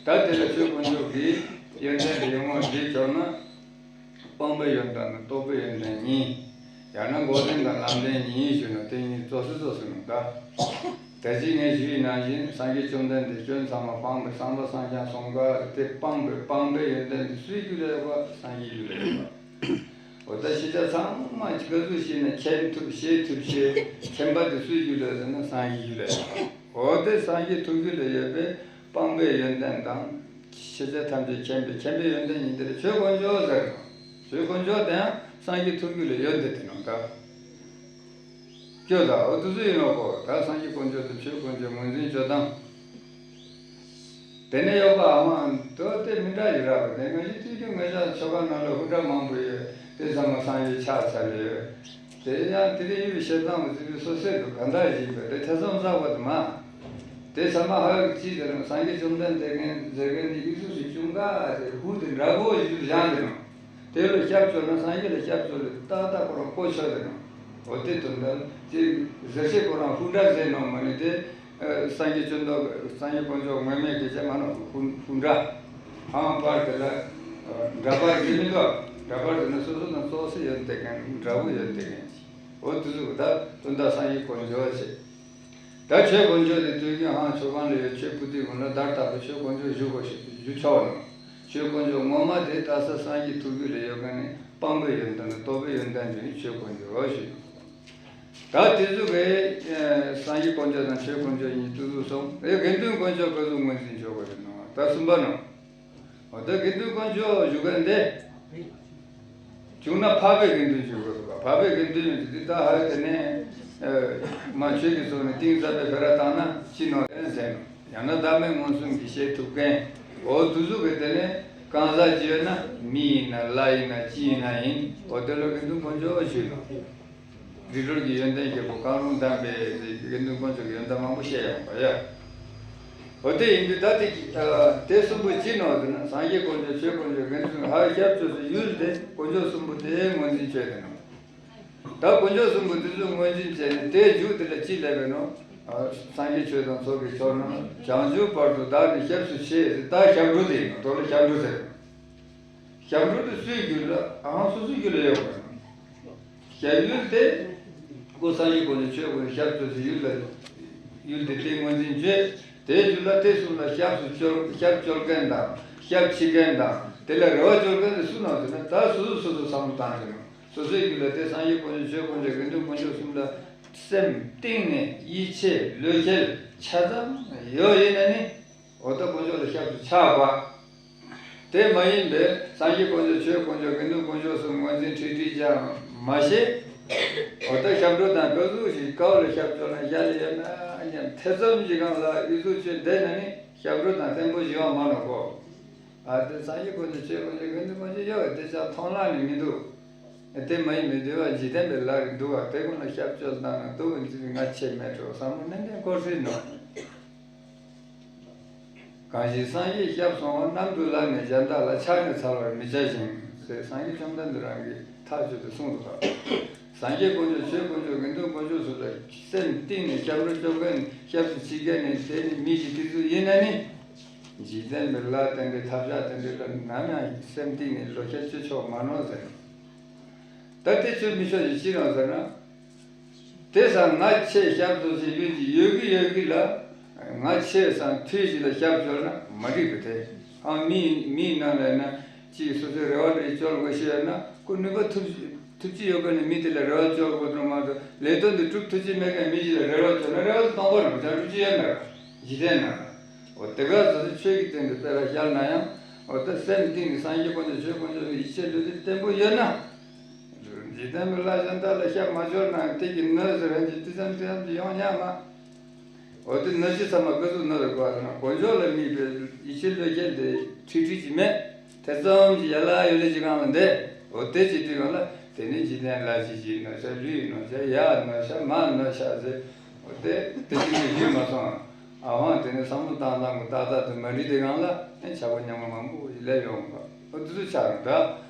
ད་དེ་ལ་ཆོས་དཀོན་མཆོག་གི་ཡོན་ཏན་དེ་ཡོང་བ་འདི་བྱོག་ན། སྤངས་པའི་ཡོན་ཏན་དང་རྟོགས་པའི་ཡོན་ཏན་གཉིས། ཡང་ན་འགོག་བདེན་དང་ལམ་བདེན་གཉིས་ཞུས་ནོ། དེ་གཉིས་རྫོགས་སུ་རྫོགས་སུ་ནོ་ད། ད་ཅི་ངས་ཞུས་ནང་བཞིན་སངས་རྒྱས་བཅོམ་ལྡན་འདས་སྐྱོན་ཚང་མ་སྤངས་པའི་སངས་རྒྱས་སོང་ག་དེ་སྤངས་པའི་སྤངས་པའི་ཡོན་ཏན་དེ་སུའི་རྒྱུད་ལ་ཡོད་པ་སངས་རྒྱས་རྒྱུད་ལ་ཡོད་པ། འོ་ད་ཤེས་བྱ་ཚང་མ་ག་ཚོད་ཤེས་ན་མཁྱེན་ཐུབ་ཤེས་ཐུབ་ཤེས་མཁྱེན་པ་དེ་སུའི་རྒྱུད་ལ་ཡོད་ཟེར་ན་སངས་རྒྱས་རྒྱུད་ལ་ཡོད། འོ་དེ་སངས་རྒྱས་ཐུགས་རྒྱུད་ལ་ཡོད་པས་སྤངས་པའི་ཡོན་ཏན་དང་། ཤེས་བྱ་ཐམས་ཅད་མཁྱེན་པའི་མཁྱེན་པའི་ཡོན་ཏན་ཉིད་དེ་ལ་ཆོས་དཀོན་མཆོག་ཟེར་ནོ། ཆོས་དཀོན་མཆོག་དེ་ཡང་སངས་རྒྱས་ཐུགས་རྒྱུད་ལ་ཡོད་དེ་དེ་ནོ་ད། སྐྱོ་ད་འོ་དེ་ཚོ་ཡིན་ནོ་གོ། ད་སངས་རྒྱས་དཀོན་མཆོག་དང་ཆོས་དཀོན་མཆོག་ངོས་འཛིན་བྱེད་སྟངས། དེ་ནས་ཡོད་པའམ་དོ་དེ་མི་འདྲ་ཡི་ར་བ་དེ་ང་ཡི་དུས་རྒྱུན་ངེད་ཅག་ཆོ་ག་ནང་ལ་ཧུར་སྒྲ་མང་པོ་ཡོད། དེ་ཚང་མ་སངས་རྒྱས་ཕྱག་འཚལ་ཡོད། དེ་ཡང་དེ་རིང་ཡུལ་བཤད་སྟངས་མི་སྲིད་པའི་སོ་སོའི་དུ་གང་འདྲ་ཡིན་པས་དེ་ཐེ་ཚོམ་ཟ་བ་དུ་མ། དེ་ཚང་མ་ཧ་ཡོད་ཅི་ཟེར་ན་སངས་རྒྱས་བཅོམ་ལྡན་འདས་ཀྱིས་ཟེར་མཁན་ནི་ཡུལ་སུ་ཞིག་ཅུང་ག་དེ་ཧུ་དེ་འདྲ་པོ་ཡུལ་བཞག་དེ་ནོ། དེ་ལ་སྐྱབས་བཅོལ་ན་སངས་རྒྱས་ལ་སྐྱབས་བཅོལ་ལ་ཏག་ཏག་ཁོ་རང་གོ་ཆོད་དེ་ནོ། འོ་དེ་དོན་དག་ཅེས་ཟེར་ཤེས་ཁོ་རང་ཧུར་སྒྲ་ཟེར་ནོ་མ་ནི་དེ། སངས་རྒྱས་སྤྱི་མདོ་སངས་རྒྱས་དཀོན་མཆོག་སྔོན་མའི་སྐད་ཆ་མ་ནོ་ཧུར་ཧུར་སྒྲ། ཧང་པར་དེ་ལ་འདྲ་པར་ཟེར་མི་འདུག་འདྲ་པར་ཟེར་ན་སོ་སོ་དང་སོ་སོ་ཡོད་དེ་མཁན་འདྲ་པོ་ཡོད་དེ་མཁན་ཅིག་འོ་དེ་ཚོ་ད་དོན་དག་སངས་རྒྱས་དཀོན་མཆོག་བྱེད། ད་ཆོས་དཀོན་མཆོག་དེ་དུས་རྒྱུན་ཧང་ཆོས་ཁང་ལ་ཡོད་ཆོས་ཕུ་ཏི་ཀུན་ལ་བརྡ་རྟག་པའི་ཆོས་དཀོན་མཆོག་བཞུགས་པ་ཞིག་བཞུགས་ཆོག་ནོ། ཆོས་དཀོན་མཆོག་ངོ་མ་དེ་ལྟ་ས་སངས་རྒྱས་ཐུགས་རྒྱུད་ལ་ཡོད་མཁན་ནི་སྤངས་པའི་ཡོན་ཏན་དང་རྟོགས་པའི་ཡོན་ཏན་ཅན་ནི་ཆོས་དཀོན་མཆོག་ཞུ། ད་དེ་ཚོ་གི་སངས་རྒྱས་དཀོན་མཆོག་དང་ཆོས་དཀོན་མཆོག་གཉིས་ཏུ་ཚུགས་སོང་། ཨེ་དགེ་འདུན་དཀོན་མཆོག་ག་ཚོད་ངོས་འཛིན་བྱོས་པ་རེད་ནོ། ད་གསུམ་པ་ནོ། འོ་ད་དགེ་འདུན་དཀོན་མཆོག་བཞུགས་མཁན་དེ། བྱུང་ན་འཕགས་པའི་དགེ་འདུན་བཞུགས་དགོས་འདུག་འཕགས་པའི་དགེ་འདུན་ཡོད་དེ་ད་ཧ་དེ་ནས་མ་ཆོས་ཀྱི་ཚོགས་ནས་གཏིང་ཟབ་པའི་བེ་ར་བཏང་ན་ཅི་ནོ་ཟེར་ནོ། ཡང་ན་བདག་མེད་མངོན་སུམ་གྱིས་ཤེས་ཐུབ་མཁན། འོ་དུ་ཟུག་གི་དེ་ནས་གང་ཟག་ཅི་ཡོད་ན་མི་ཡིན་ན་ལྷ་ཡིན་ན་ཅི་ཡིན་ན་ཡིན། འོ་དེ་ལ་དགེ་འདུན་དཀོན་མཆོག་ཞུས་ནོ། རིགས་རོལ་གྱི་ཡོན་ཏན་བརྒྱད་པོ་གང་རུང་གདམས་པའི་དགེ་འདུན་དཀོན་མཆོག་གི་ཡོན་ཏན་མང་པོ་བཤད་ཡོང་བ་ཡ། འོ་དེ་ཡིན་དུས་ད་དེ་གི་དེ་གསུམ་པོ་ཅི་ནོ་ཟེར་ན་སངས་རྒྱས་དཀོན་མཆོག་ཆོས་དཀོན་མཆོག་དགེ་འདུན་ཧ་སྐྱབས་བཅོལ་སའི་ཡུལ་དེ་དཀོན་མཆོག་གསུམ་པོ་དེ་ངོས་འཛིན་བྱས་ཏེ་ནོ། ད་དཀོན་མཆོག་གསུམ་པོ་དེ་ཚོ་ངོས་འཛིན་བྱས་ནས་དེའི་མཇུག་དེ་ལ་ཅི་སླེབས་པས་ནོ། སངས་རྒྱས་ཆོས་དང་ཚོགས་ཀྱི་མཆོག་རྣམས་བྱང་ཆུབ་བར་དུ་བདག་ནི་སྐྱབས་སུ་མཆི་ཟེར་ད་སྐྱབས་འགྲོ་དེ་ཡིན་ནོ། དོ་ལ་སྐྱབས་འགྲོ་ཟེར། སྐྱབས་འགྲོ་དེ་སུའི་རྒྱུད་ལ་ཨང་སོ་སོའི་རྒྱུད་ལ་ཡོད་པ་ཡིན་ནོ། སྐྱབས་ཡུལ་དེ། ཀོ་སངས་རྒྱས་དཀོན་མཆོག་ཆོས་དཀོན་མཆོག་སྐྱབས་བཅོལ་སའི་ཡུལ་ལ། ཡུལ་དེ་དེ་ངོས་འཛིན་བྱས། དེའི་རྒྱུད་ལ་དེ་གསུམ་ལ་སྐྱབས་སུ་བཅོལ་སྐྱབས་བཅོལ་མཁན་དང་སྐྱབས་མཆི་མཁན་དང་དེ་ལ་རེ་བ་བཅོལ་མཁན་དེ་སུ་ནང་ཟེར་ན་ད་སོ་སོ་སོ་སོ་བསམ་བློ་བཏང་ཟེར་ན་སོ་སོའི་རྒྱུད་ལ་དེ་སངས་རྒྱས་དཀོན་མཆོག་ཆོས་དཀོན་མཆོག་དགེ་འདུན་དཀོན་མཆོག་གསུམ་ལ་སེམས་གཏིང་ནས་ཡིད་ཆེས་བློ་འཁེལ་ཆ་ཙམ་ཡོད་ཡིན་ན་ནི། འོ་ད་དཀོན་མཆོག་ལ་སྐྱབས་སུ་ཆགས་པ། དེ་མ་ཡིན་པའི་སངས་རྒྱས་དཀོན་མཆོག་ཆོས་དཀོན་མཆོག་དགེ་འདུན་དཀོན་མཆོག་གསུམ་ངོས་འཛིན་ཁྲིག་ཁྲིག་ཅང་མ་ཤེས། འོ་ད་སྐྱབས་འགྲོ་དང་ག་ཟུག་ཞིག་ག་བ་ལ་སྐྱབས་བཅོལ་ན་ཡ་ལ་ཡོད་ན་སྙམ་ཐེ་ཚོམ་གྱི་སྒང་ལ་ཨི་ཟུག་བཅོས་བསྡད་ན་ནི་སྐྱབས་འགྲོ་དང་བརྟན་པོ་ཞིག་ཡོང་མ་ནོ་གོ། ཨ་དེ་སངས་རྒྱས་དཀོན་མཆོག་ཆོས་དཀོན་མཆོག་དགེ་འདུན་དཀོན་མཆོག་ཡོད་དེ་ཅང་མཐོང་ལམ་ནི་མི་འདུག་དེ་མ་ཡིན་མི་འདུལ་བ་འཇིག་རྟེན་པའི་ལྷ་རེ་འདུག་བ་དེ་ཀུན་ལ་སྐྱབས་བཅོལ་བཏང་ན་འདུག་འཛིན་པའི་ང་ཆེ་མེད་འགྲོ་བསམ་བློ་ནན་ཏན་འཁོར་སྲིད་ནོ། གང་ཞིག་སངས་རྒྱས་སྐྱབས་སོང་བ། གནམ་དུ་ལྷ་ནི་གཞན་དག་ལ། ཕྱག་ནི་འཚལ་བར་མི་བྱ་ཞིང་། ཟེར་སངས་རྒྱས་བཅོམ་ལྡན་འདས་རང་གིས་ཐག་ཆོད་དུ་གསུངས་འདུག་ག་སངས་རྒྱས་དཀོན་མཆོག་ཆོས་དཀོན་མཆོག་དགེ་འདུན་དཀོན་མཆོག་སོགས་ལ་སེམས་གཏིང་ནས་སྐྱབས་འགྲོ་སྐྱོབ་མཁན་སྐྱབས་སུ་མཆི་མཁན་ནི་དེ་ནི་མི་ཞིག་དེ་ཚོ་ཡིན་ན་ནི། འཇིག་རྟེན་པའི་ལྷ་དེ་འདྲའི་ཐབས་ཆག་དེ་འདྲའི་ལ་ནམ་ཡང་སེམས་གཏིང་ནས་བློ་ཁྱད་ཆོད་ཆོག་མ་ནོར་ཟེར། ད་དེ་ཆོས་མི་ཆོག་ཅིག་ཅི་རང་ཟེར་ན། དེ་སང་ང་ཆེས་སྐྱབས་སུ་མཆི་ཡོད་ཀྱི་ཡོད་ཀྱི་ཡོད་ཀྱི་ལ། ང་ཆེས་སང་དུས་ཤིག་ལ་སྐྱབས་བཅོལ་ན་མ་འགྲིག་པ་དེ། ཨ་མི་མིའི་ནང་ལ་ན་ཅིག་སོ་སོའི་རེ་བ་འདྲ་བཅོལ་དགོས་ཤེས་ཡོད་ན་ཁོ་ནུས་པ་ཐུབ་ཐུབ་ཀྱི་ཡོད་པ་ནི་མི་དེ་ལ་རེ་བ་བཅོལ་དགོས་དོན་མ་གཏོགས་ལས་དོན་དེ་སྒྲུབ་ཐུབ་ཀྱི་མེད་མཁན་མི་ཞིག་ལ་རེ་བ་བཅོལ་ན་རེ་བ་དེ་སྟོང་པ་རེད་མ་ཚད་སྒྲུབ་ཀྱི་ཡོད་མེད་རེད་འཇིག་རྟེན་ན། འོ་དེ་ག་སོ་སོའི་ཆོས་ཀྱི་སྟེང་དུ་དཔེ་ལ་བཞག་ན་ཡང་འོ་ད་སེམས་གཏིང་ནས་སངས་རྒྱས་དཀོན་མཆོག་ཆོས་དཀོན་མཆོག་གི་ཡིད་ཆེས་བློ་གཏད་བརྟན་པོ་ཡོད་ན། འཇིག་རྟེན་པའི་ལྷ་གཞན་དག་ལ་སྐྱབས་མ་བཅོལ་ན་དེ་གི་གནོད་ཟེར་བའི་དེ་ཙམ་དེ་ཙམ་གྱི་ཡོང་ཉག་མ། འོ་དེ་གནོད་བྱེད་ཚང་མ་ག་ཟུག་གནོད་ཟེར་གོ་ཟེར་ན་དཀོན་མཆོག་ལ་དམིགས་པའི་ཡིད་ཆེས་བློ་སྐྱེད་དེ་ཁྲིག་ཁྲིག་ཅིག་མེད། དེ་ཙམ་གྱི་ཡ་ལ་ཡོད་ལེ་ཅིག་གང་ལ་འདས། འོ་དེ་ཅིག་དུས་གང་ལ་དེ་ནི་འཇིག་རྟེན་ལ་ཅི་ཅིག་གནོད་བྱ་ལུས་གནོད་བྱ་ཡ་གནོད་བྱ་མ་གནོད་བྱ་ཟེར། འོ་དེ་དེ་ཅིག་ནི་ཞུས་མ་སོང་། ཨ་ཧོང་དེ་ནི་བསམ་བློ་བཏང་སྟངས་ཀྱི་ཏག་ཏག་དེ་མ་འགྲིག་དེ་གང་ལ་ཨེ་ཆག་སྒོ་ཉམས་པ་མང་པོ་ཞིག་སླེབས་ཡོང་གི་འོ་དེ་ཚོ་ཆགས་རུང་ད།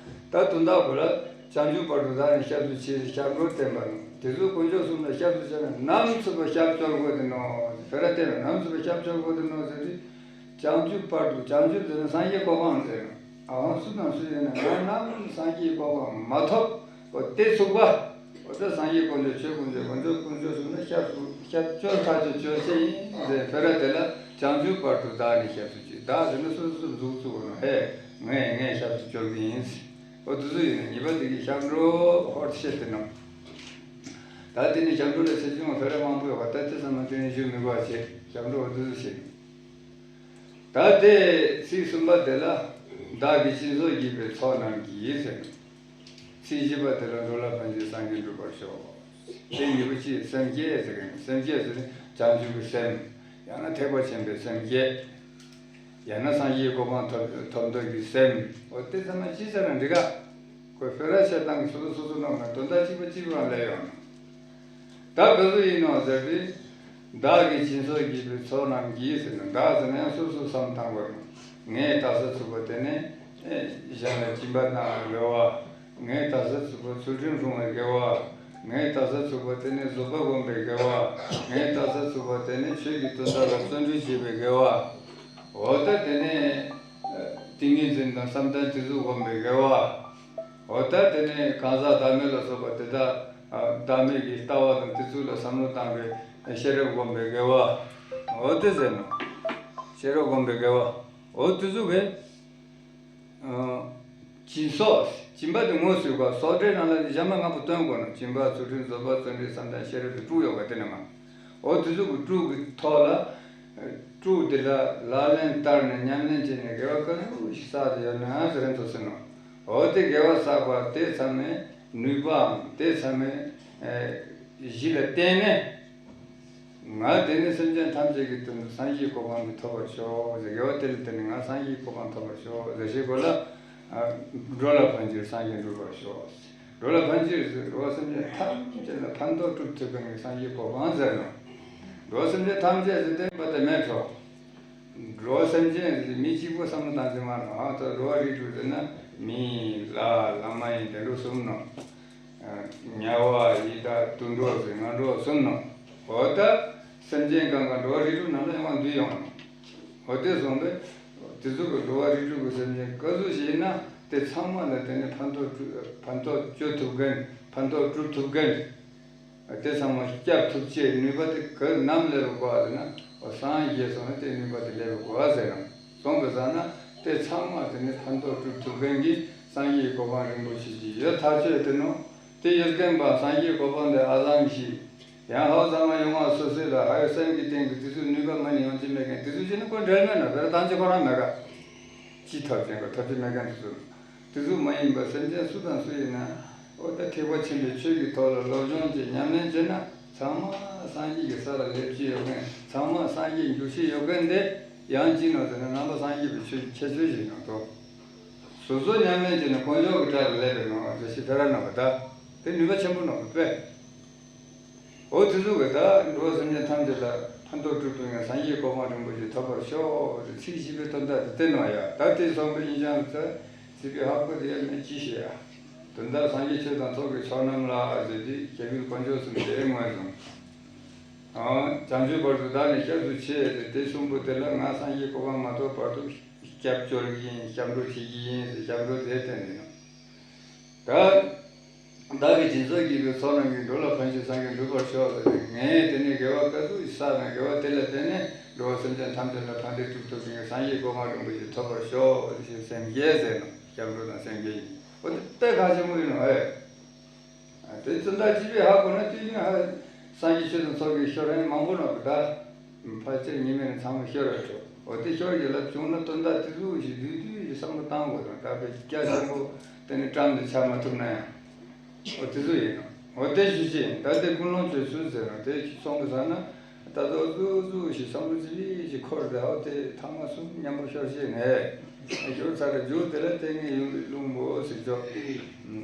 ད་དོན་དག་གོ་ལ། བྱང་ཆུབ་བར་དུ་བདག་ནི་སྐྱབས་སུ་མཆི་ཟེར་སྐྱབས་འགྲོ་བསྟན་པ་ནི་དེ་ཚོ་དཀོན་མཆོག་གསུམ་ལ་སྐྱབས་སུ་མཆི་ན་ནམ་ཚུད་པ་སྐྱབས་བཅོལ་དགོས་དེ་ནོ། བེ་ར་བསྟན་པ་ནམ་ཚུད་པ་སྐྱབས་བཅོལ་དགོས་དེ་ནོ་ཟེར་དུས། བྱང་ཆུབ་བར་དུ་བྱང་ཆུབ་ཟེར་ན་སངས་རྒྱས་གོ་འཕང་ཟེར་ན་ཨ་ཧོང་སུ་དང་སུ་ཡིན་ན་ང་ནམ་སངས་རྒྱས་གོ་འཕང་མ་ཐོབ་པ་དེ་ཚུགས་པ། འོ་ད་སངས་རྒྱས་དཀོན་མཆོག་ཆོས་དཀོན་མཆོག་དཀོན་མཆོག་དཀོན་མཆོག་གསུམ་ལ་སྐྱབས་སུ་སྐྱབས་བཅོལ་ཐག་ཆོད་བཅོལ་ཆེ་ཡིན་ཟེར་བེ་ར་དེ་ལ་བྱང་ཆུབ་བར་དུ་བདག་ནི་སྐྱབས་སུ་མཆི། བདག་ཟེར་ན་སོ་སོ་སོ་འཛུགས་ཚུགས་ནོ་ཧེ་ངས་ངས་སྐྱབས་སུ་བཅོལ་གི་ཡིན་ཟེར། འོ་དེ་ཚོ་ཡིན་ན་ཉེས་པ་དེ་གི་སྐྱབས་འགྲོ་ཧོར་བཤད་དེ་ནོ། ད་དེ་ནི་སྐྱབས་འགྲོ་ལ་ཆེ་ཆུང་བེ་ར་མང་པོ་ཡོད་པ་ད་དེ་ཚང་མ་དེ་ནི་ཞུ་མི་དགོས་པ་བྱེད་སྐྱབས་འགྲོ་འོ་དེ་ཚོ་བྱེད། ད་དེ་ཚིག་གསུམ་པ་དེ་ལ་བདག་གིས་སྦྱིན་སོགས་བགྱིས་པའི་ཚོགས་རྣམས་ཀྱིས་ཟེར། ཚིག་བཞི་པ་དེ་ལ་འགྲོ་ལ་ཕན་ཕྱིར་སངས་རྒྱས་འགྲུབ་པར་ཤོག་དེ་གཉིས་པོ་ཅི་སེམས་བསྐྱེད་ཟེར་གི་ནི་སེམས་བསྐྱེད་ཟེར་ནི་བྱང་ཆུབ་ཀྱི་སེམས། ཡང་ན་ཐེག་པ་ཆེན་པོའི་སེམས་བསྐྱེད། ཡང་ན་སངས་རྒྱས་གོ་འཕང་ཐོབ་ཐོབ་འདོད་ཀྱི་སེམས། འོ་དེ་ཚང་མ་ཅི་ཟེར་ན་འགྲིག་ག་ཁོས་ཕེ་ར་ཤ་སྟངས་ཀྱི་སོ་སོ་སོ་སོ་ནང་ན་དོན་དག་གཅིག་པ་གཅིག་པའང་ལས་ཡོང་ན། ད་ག་ཚོད་ཡིན་ནོ་ཟེར་དུས། བདག་གིས་སྦྱིན་སོགས་བགྱིས་པའི་ཚོགས་རྣམས་ཀྱིས་ཟེར་ན། བདག་ཟེར་ན་ཡང་སོ་སོ་བསམ་བཏང་དགོས་ནོ། ངས་དག་ས་ཚུགས་པ་དེ་ནི་གཞན་ལ་སྦྱིན་པ་གནང་བའི་དགེ་བ། ངས་དག་ས་ཚུགས་པ་ཚུལ་ཁྲིམས་སྲུང་བའི་དགེ་བ། ངས་དག་ས་ཚུགས་པ་དེ་ནི་བཟོད་པ་བསྒོམ་པའི་དགེ་བ། ངས་དག་ས་ཚུགས་པ་དེ་ནི་ཆོས་ཀྱི་དོན་དག་ལ་བརྩོན་འགྲུས་བྱེད་པའི་དགེ་བ། འོ་ད་དེ་ནི་ཏིང་ངེ་འཛིན་དང་བསམ་གཏན་དེ་ཚོ་བསྒོམ་པའི་དགེ་བ། འོ་ད་དེ་ནི་གང་ཟག་བདག་མེད་ལ་སོགས་པ་དེ་དག་བདག་མེད་ཀྱི་ལྟ་བ་དང་དེ་ཚོ་ལ་བསམ་བློ་བཏང་བའི་ཤེས་རབ་བསྒོམ་པའི་དགེ་བ། འོ་དེ་ཟེར་ནོ། ཤེས་རབ་བསྒོམ་པའི་དགེ་བ། འོ་དེ་ཚོ་གི་སྦྱིན་སོགས། སྦྱིན་པ་དེ་ངོས་ཟིན་དགོས། སོགས་སྒྲའི་ནང་ལ་གཞན་མ་ལྔ་པོ་སྟོན་དགོས་ནོ། སྦྱིན་པ་ཚུལ་ཁྲིམས་བཟོད་པ་བརྩོན་འགྲུས་བསམ་གཏན་ཤེས་རབ་དེ་དྲུག་ཡོད་པ་དེ་ནི་མ། འོ་དེ་ཚོ་གི་དྲུག་གི་ཐོག་ལ། དྲུག་དེ་ལ་ལག་ལེན་བསྟར་ནས་ཉམས་ལེན་བྱས་ནས་དགེ་བ་ག་ཚོད་ཞིག་བསགས་ཏེ་ཡོད་ན་ཟེར་མཁན་ཚོ་ཟེར་ནོ། འོ་དེ་དགེ་བ་བསགས་པ་དེ་ཚང་མའི་ནུས་པའམ་དེ་ཚང་མའི་གཞི་ལ་བརྟེན་ནས། ང་དེ་ནི་སེམས་ཅན་ཐམས་ཅད་ཀྱི་དོན་དུ་སངས་རྒྱས་གོ་འཕང་གི་ཐོབ་པར་ཤོག་ཟེར། དགེ་བ་དེ་ལ་བརྟེན་ནས་ང་སངས་རྒྱས་གོ་འཕང་ཐོབ་པར་ཤོག་ཟེར་ཞེས་གོ་ལ། འགྲོ་ལ་ཕན་ཕྱིར་སངས་རྒྱས་འགྲུབ་པར་ཤོག་འགྲོ་ལ་ཕན་ཕྱིར་ཟེར་འགྲོ་བ་སེམས་ཅན་ཐམས་ཅད་ལ་ཕན་ཐོགས་སྒྲུབ་ཐུབ་མཁན་གྱི་སངས་རྒྱས་གོ་འཕང་ཟེར་ནོ། འགྲོ་བ་སེམས་ཅན་ཐམས་ཅད་ཟེར་དེ་པ་དེ་མེད་འགྲོ། འགྲོ་བ་སེམས་ཅན་ཟེར་མི་གཅིག་པོ་བསམ་བློ་བཏང་ཟིན་མ་ནོ། ཨ་ད་འགྲོ་བ་རིགས་དྲུག་ཟེར་ན་མི་ལྷ་ལྷ་མ་ཡིན་དེ་འགྲོ་གསུམ་ནོ། དམྱལ་བ་ཡི་དྭགས་དུད་འགྲོ་ཟེར་ངན་འགྲོ་གསུམ་ནོ། འོ་ད་སེམས་ཅན་གང་ག་འགྲོ་བ་རིགས་དྲུག་ནང་ལ་ཡོང་བ་འདུས་ཡོང་ནོ། འོ་དེ་སོང་པས། དེ་ཚོ་གི་འགྲོ་བ་རིགས་དྲུག་གི་སེམས་ཅན་ག་ཚོད་ཞིག་ཡིན་ན་དེ་ཚང་མ་ལ་དེ་ནི་ཕན་ཐོགས་སྤྲོད་ཕན་ཐོགས་སྤྲོད་ཐུབ་མཁན་ཕན་ཐོགས་སྒྲུབ་ཐུབ་མཁན། དེ་ཚང་མ་སྐྱབས་ཐུབ་ཆེད་ནུས་པ་དེ་ག་ནམ་སླེབས་པའི་གོ་བ་ཟེར་ན། འོ་སངས་རྒྱས་སོང་ན་དེ་ནུས་པ་དེ་སླེབས་པའི་གོ་བ་ཟེར་ན། སོང་པས་ཟེར་ན་དེ་ཚང་མ་དེ་ནི་ཕན་ཐོགས་སྒྲུབ་ཐུབ་མཁན་གྱི་སངས་རྒྱས་གོ་འཕང་རིན་པོ་ཆེ་ཅིག་ཡོད་ཐག་ཆོད་དེ་ནོ། དེ་ཡོད་མཁན་པ་སངས་རྒྱས་གོ་འཕང་དེ་ཨ་ཙམ་ཞིག་ཡང་ཧ་ཅང་མ་ཡོང་བ་སོ་སོའི་ལ་ཧ་ཡོད་སེམས་ཀྱི་སྟེང་དུ་དེ་ཚོའི་ནུས་པ་མ་ནི་ཡོང་གི་མེད་མཁན་དེ་ཚོ་བྱས་ན་ཁོ་འབྲེལ་མེད་ན་བེར་བཏང་ཆེ་ཁོ་རང་མེད་ག་ཅི་ཐབས་ཅན་ག་ཐབས་ཅན་མེད་མཁན་དེ་ཚོ། དེ་ཚོ་མ་ཡིན་པ་སེམས་ཅན་སུ་དང་སུ་ཡིན་ན། འོ་ད་ཐེག་པ་ཆེན་པོའི་ཆོས་ཀྱི་ཐོག་ལ་སློབ་སྦྱོང་བྱས་ཉམས་ལེན་བྱས་ན་ཚང་མ་སངས་རྒྱས་ཀྱི་ས་ལ་སླེབས་ཀྱི་ཡོད་མཁན། ཚང་མ་སངས་རྒྱས་འགྱུར་ཤེས་ཡོད་མཁན་དེ་ཡང་ཅི་ནོ་ཟེར་ན་ནང་པ་སངས་རྒྱས་པའི་ཆོས་ཀྱི་ཁྱད་ཆོས་ཤིག་ནང་དུ། སོ་སོ་ཉམས་ལེན་བྱས་ནས་དཀོན་མཆོག་གི་གྲལ་ལ་སླེབས་པའི་ནང་ལ་རེ་ཞིག་ཕེ་ར་ནང་པ་ད་དེ་ནུས་པ་ཆེན་པོ་ནང་དུ་དཔེ། འོ་དེ་ཚོ་གི་ད་འགྲོ་བ་སེམས་ཅན་ཐམས་ཅད་ལ་ཕན་ཐོགས་སྒྲུབ་ཐུབ་མཁན་སངས་རྒྱས་གོ་འཕང་རིན་པོ་ཆེ་ཐོབ་པར་ཤོག་ཟེར་ཚིག་བཞི་པའི་དོན་དག་དེ་བསྟན་ནོ་ཡ། ད་དེ་སོང་པའི་ཨིན་ཅང་ཚ་ཚིག་པའི་ཧ་གོ་དེ་ཡ་མེད་ཅི་ཤེས་ཡ། དོན་དག་སངས་རྒྱས་ཆོས་དང་ཚོགས་ཀྱི་མཆོག་རྣམས་ལ་ཟེར་དུས་རྒྱལ་བའི་དཀོན་མཆོག་གསུམ་དེ་ངོས་བཟུང་། བྱང་ཆུབ་བར་དུ་བདག་ནི་སྐྱབས་སུ་མཆི་ཟེར་དེ་གསུམ་པོ་དེ་ལ་ང་སངས་རྒྱས་གོ་འཕང་མ་ཐོབ་བར་དུ་སྐྱབས་བཅོལ་གྱི་ཡིན། སྐྱབས་འགྲོ་བྱེད་ཀྱི་ཡིན་ཟེར་སྐྱབས་འགྲོ་དེ་བསྟན་ནས་ནོ། ད། བདག་གིས་སྦྱིན་སོགས་བགྱིས་པའི་ཚོགས་རྣམས་ཀྱིས། འགྲོ་ལ་ཕན་ཕྱིར་སངས་རྒྱས་འགྲུབ་པར་ཤོག་ཟེར་ཏེ། ངས་དེ་ནས་དགེ་བ་ག་ཚོད་ཞིག་བསགས་ན་དགེ་བ་དེ་ལ་བརྟེན་ནས་འགྲོ་བ་སེམས་ཅན་ཐམས་ཅད་ལ་ཕན་བདེ་སྒྲུབ་ཐུབ་ཅིང་སངས་རྒྱས་གོ་འཕང་རིན་པོ་ཆེ་ཐོབ་པར་ཤོག་ཅེས་སེམས་བསྐྱེད་ཟེར་ནོ། སྐྱབས་འགྲོ་དང་སེམས་བསྐྱེད་ཡིན། འོ་དེ་དཔེ་ཁག་ཆེན་པོ་ཡིན་ནོ་ཨེ། དེ་ཙམ་ད་ཅི་བས་ཧ་གོ་ན་དུས་རྒྱུན་ཧ་སངས་རྒྱས་ཆོས་དང་ཚོགས་ཀྱི་ཤོར་རན་མང་པོ་ནོ་གི་ད། ཕལ་ཆེར་ཉི་མའི་ནང་ཚང་མ་ཤོར་ར་འགྲོ། འོ་དེ་ཤོར་ཡོད་ལབ་བྱུང་ན་དོན་དག་དེ་ཚོ་ཞིག་བསྡུས་བསྡུས་ཞིག་བསམ་བློ་བཏང་དགོས་དང་ད་དཔེ་རྒྱ་ཆེན་པོ་དེ་ནི་བཀྲམ་དུ་ཆ་མ་ཐུབ་ན་ཡང་། འོ་དེ་ཚོ་ཡིན་ནོ། འོ་དེ་ཞུ་ཅི་ད་དེ་ཀུན་སློང་བཅོས་ཚུལ་ཟེར་ན་དེ་ཞིག་སོང་གི་ཟེར་ན། ད་དོ་ཙུ་ཙུ་ཞིག་བསམ་བློ་ཅི་ལི་ཞིག་འཁོར་ཏེ་འོ་དེ་ཐང་མ་གསུམ་མཉམ་པོ་ཤོར་ཤེས་ནས། ཤོར་ཚར་ར་རྒྱུ་དེ་ལ་ལྟས་ངན་ཡོང་བའི་རླུང་པོ་ཟེར་ཆོག་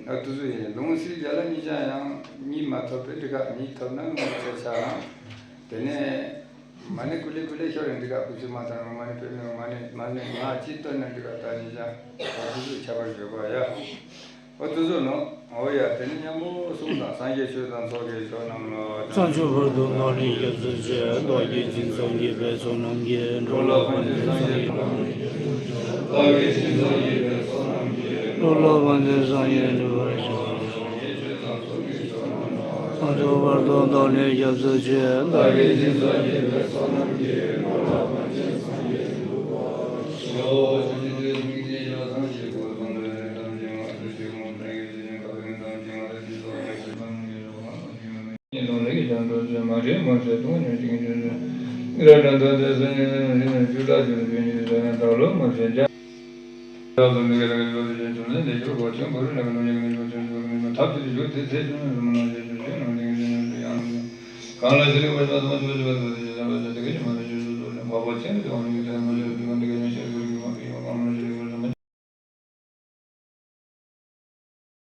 ཨ་དུ་ཟུ་ཡིན་རླུང་སྲིད་རྒྱ་ལ་གཉིས་ཀྱང་ཡང་གཉིས་མ་ཐོབ་པའི་འདི་ག་གཉིས་ཐོབ་ན་རླུང་ཚེ་ཆགས་ན། དེ་ནས་མ་ནི་ཀུ་ལི་ཀུ་ལི་ཤོར་རིན་འདི་ག་ཀུ་ཅི་མ་ཐང་རུང་མ་ནི་པེ་མི་རུང་མ་ནི་མ་ནི་ང་ཅི་སྟོན་ན་འདི་ག་ད་གཉིས་ཀྱང་ཨ་དུ་ཟུ་ཁྱད་པར་ཡོད་པ་ཡ། ཨོ་དུ་ཟུ་ནོ། ཨོ་ཡ་དེ་ནི་མཉམ་པོ་གསུངས་དང་། སངས་རྒྱས་ཆོས་དང་ཚོགས་ཀྱི་མཆོག་རྣམས་ལ། བྱང་ཆུབ་བར་དུ་བདག་ནི་སྐྱབས་སུ་མཆི། བདག་གིས་སྦྱིན་སོགས་བགྱིས་པའི་ཚོགས་རྣམས་ཀྱིས། འགྲོ་ལ་ཕན་ཕྱིར་སངས་རྒྱས་འགྲུབ་པར་ཤོག་བདག་གིས་སྦྱིན་སོགས་བགྱིས་པའི་ཚོགས་རྣམས་ཀྱིས། འགྲོ་ལ་ཕན་ཕྱིར་སངས་རྒྱས་འགྲུབ་པར་ཤོག་བྱང་ཆུབ་བར་དུ་བདག་ནི་སྐྱབས་སུ་མཆི། བདག་གིས་སྦྱིན་སོགས་བགྱིས་པའི་ཚོགས་རྣམས་ཀྱིས། འགྲོ་ལ་ཕན་ཕྱིར་སངས་རྒྱས་འགྲུབ་པར་ཤོག